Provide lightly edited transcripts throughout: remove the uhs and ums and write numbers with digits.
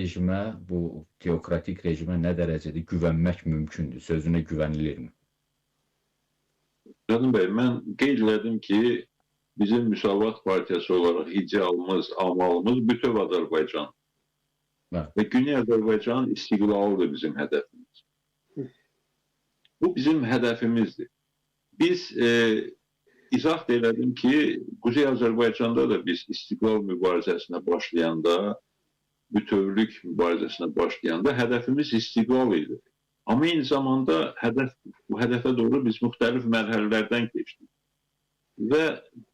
Rejimə, bu teokratik rejimə nə dərəcədə güvənmək mümkündür? Sözünə güvənilirmi? Canım bəy, mən qeyd elədim ki, bizim Müsavat Partiyası olaraq idealımız, amalımız bütöv Azərbaycan. Və Güney Azərbaycanın istiqlalıdır bizim hədəfimiz. Bu bizim hədəfimizdir. Biz izah da elədim ki, Quzey Azərbaycanda da biz istiqlal mübarizəsinə başlayanda, bütövlük mübarizəsinə başlayanda hədəfimiz istiqlal idi. Amma eyni zamanda bu hədəfə doğru biz müxtəlif mərhələlərdən keçdik. Və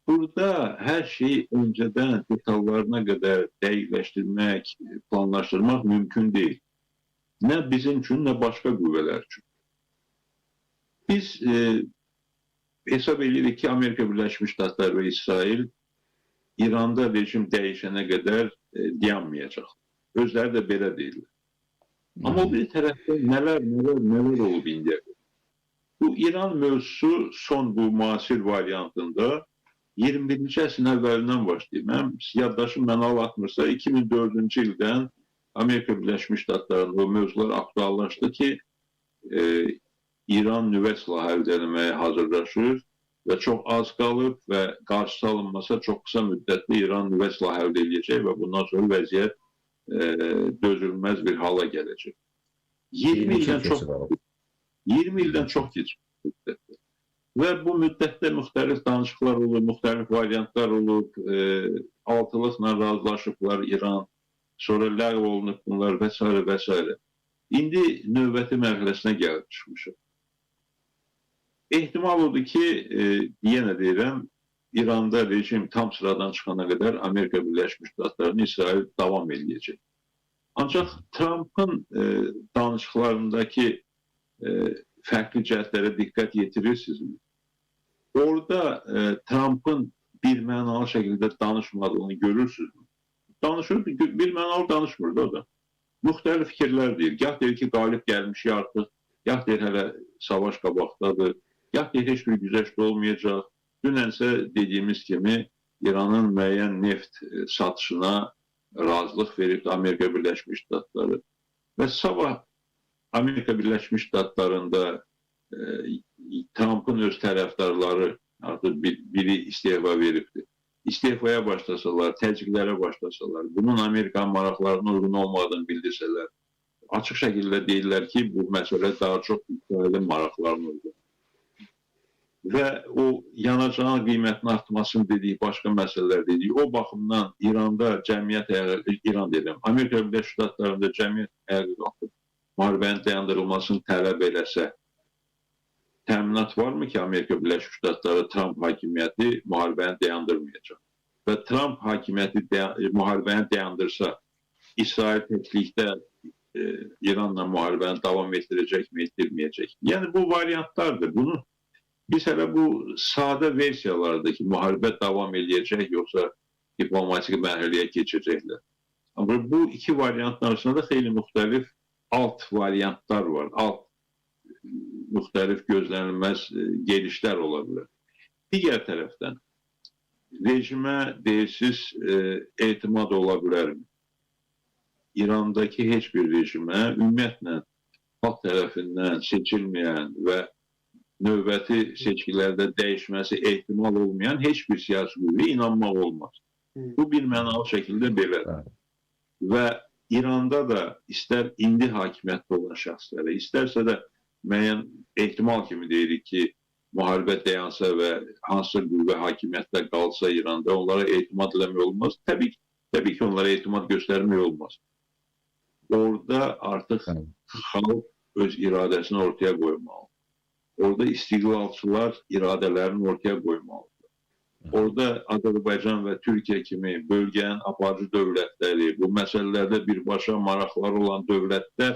burada hər şeyi öncədən detallarına qədər dəqiqləşdirmək, planlaşdırmaq mümkün deyil. Nə bizim üçün, nə başqa qüvvələr üçün. Biz hesab edirik ki, Amerika Birləşmiş Ştatları və İsrail İranda rejim dəyişənə qədər dayanmayacaq. Özləri də belə deyirlər. Amma o bir tərəfdə nələr olub indiyə qədər. Bu İran mövzusu son bu müasir variantında 21-ci əsrin əvvəlindən başlayır. Mənim yaddaşım mənə aldatmırsa 2004-cü ildən Amerika Birləşmiş Ştatlarında o mövzular aktuallaşdı ki, İran nüvə silahı əldə etməyə hazırlaşır və çox az qalıb və qarşısı alınmasa çox qısa müddətdə İran nüvə silahı əldə edəcək və bundan sonra vəziyyət dözülməz bir hala gələcək. 20 ildən çox keçir müddətdə. Və bu müddətdə müxtəlif danışıqlar olub, müxtəlif variantlar olub, altılıqla razılaşıblar İran, sonra ləğv olunub bunlar və s. və s. İndi növbəti mərhələsinə gəlib çıxmışıq. Ehtimal odur ki, yenə deyirəm, İranda rejim tam sıradan çıxana qədər Amerika Birləşmiş Ştatlarını İsrail davam edəcək. Ancaq Trumpın danışıqlarındakı fərqli cəhətlərə diqqət yetirirsiniz. Orada Trumpın bir mənalı şəkildə danışmadığını görürsünüz. Danışır, bir mənalı danışmırdı o da. Müxtəlif fikirlər deyir. Gah deyir ki, qalib gəlmişik artıq, gah deyir hələ savaş qabaqdadır, gah deyir heç bir güzəşt olmayacaq. Dünənsə dediyimiz kimi İranın müəyyən neft satışına razılıq veribdi Amerika Birləşmiş Ştatları. Və sabah Amerika Birləşmiş Ştatlarında Trumpın öz tərəfdarları artıq biri istefa veribdi. İstefaya başlasalar, təzyiqlərə başlasalar, bunun Amerikanın maraqlarına uyğun olmadığını bildirsələr, açıq şəkildə deyirlər ki, bu məsələ daha çox İsrailin maraqlarına uyğun. Və o yanacağın qiymətinin artmasını dediyi, başqa məsələlər dediyi, o baxımdan İranda cəmiyyət ayağa, İran deyirəm, Amerika Birləşmiş Ştatlarında cəmiyyət ayağa qalxıb müharibənin dayandırılmasını tələb eləsə, təminat varmı ki, Amerika Birləşmiş Ştatları Trump hakimiyyəti müharibəni dayandırmayacaq? Və Trump hakimiyyəti müharibəni dayandırsa, İsrail təklikdə İranla müharibəni davam etdirəcəkmi, etdirməyəcək? Yəni bu variantlardır. Bunu biz hələ bu sadə versiyalardakı müharibə davam eləyəcək, yoxsa diplomatik mərhələyə keçəcəklər. Amma bu iki variantın arasında da xeyli müxtəlif alt variantlar var. Alt müxtəlif gözlənilməz gelişlər ola bilər. Digər tərəfdən rejimə deyirsiniz, etimad ola bilərmi? İrandakı heç bir rejimə ümumiyyətlə xalq tərəfindən seçilməyən və növbəti seçkilərdə dəyişməsi ehtimal olmayan heç bir siyasi qüvvəyə inanmaq olmaz. Bu bir mənalı şəkildə belədir. Və İranda da istər indi hakimiyyətdə olan şəxslərə, istərsə də müəyyən ehtimal kimi deyirik ki, müharibə dayansa və hansısa qüvvə hakimiyyətdə qalsa İranda, onlara etimad eləmək olmaz. Təbii ki, onlara etimad göstərmək olmaz. Orada artıq xalq öz iradəsini ortaya qoymalıdır. Orada istiqlalçılar iradələrini ortaya qoymalıdır. Orada Azərbaycan və Türkiyə kimi bölgənin aparıcı dövlətləri, bu məsələlərdə birbaşa maraqları olan dövlətlər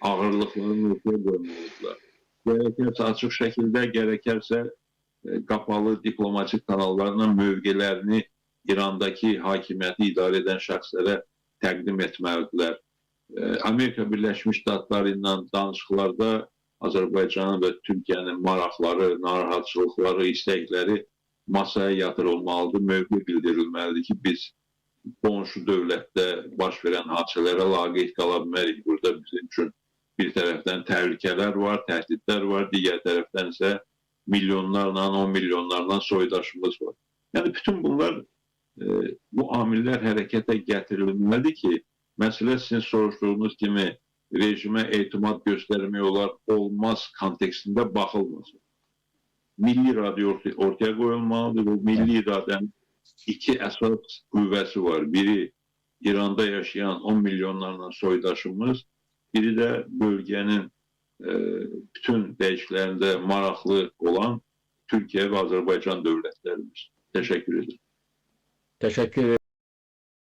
ağırlıqlarını ortaya qoymalıdırlar. Gərəkərsə açıq şəkildə, gərəkərsə qapalı diplomatik kanallarla mövqelərini İrandakı hakimiyyəti idarə edən şəxslərə təqdim etməlidirlər. Amerika Birləşmiş Ştatları ilə danışıqlarda Azərbaycanın və Türkiyənin maraqları, narahatçılıqları, istəkləri masaya yatırılmalıdır, mövqe bildirilməlidir ki, biz qonşu dövlətdə baş verən hadisələrə laqeyd qala bilmərik. Burada bizim üçün bir tərəfdən təhlükələr var, təhdidlər var, digər tərəfdən isə milyonlarla, 10 milyonlarla soydaşımız var. Yəni bütün bunlar, bu amillər hərəkətə gətirilməlidir ki, məsələ sizin soruşduğunuz kimi rejimə etimad göstərmək olar, olmaz kontekstində baxılmasın. Milli iradə ortaya qoyulmalıdır. Bu milli iradənin iki əsas qüvvəsi var. Biri İranda yaşayan 10 milyonlarla soydaşımız, biri də bölgənin bütün dəyişikliklərində maraqlı olan Türkiyə və Azərbaycan dövlətlərimiz. Təşəkkür edirəm. Təşəkkür.